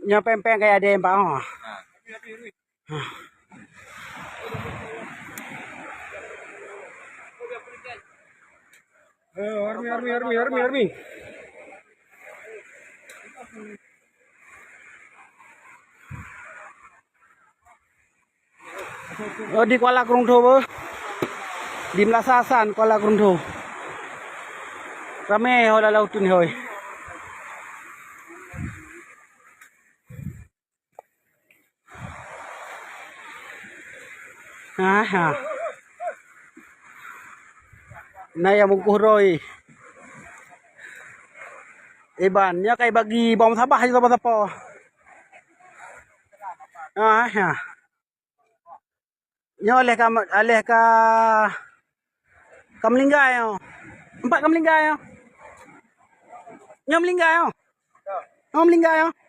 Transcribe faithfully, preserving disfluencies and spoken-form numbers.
Nyoe péng-péng kaya deh, Pak, oh. Eh, army, army, army, army, army. Oh, di Kuala Krueng Tho beuh. Di Meulasa San, Kuala Krueng Tho. Ramé ho lam laôt nyoe hôi. Ha, ha. Na nyang bungkôh droe. Iban, nyoe ka ibagi bom sabah ju sapo-sapo. Ha, ha. Nyoe lheuh ka, lheuh ka, ka meulinggai nyoe. Empat ka meulinggai nyoe. Nyoe meulinggai nyoe. Nyoe meulinggai nyoe.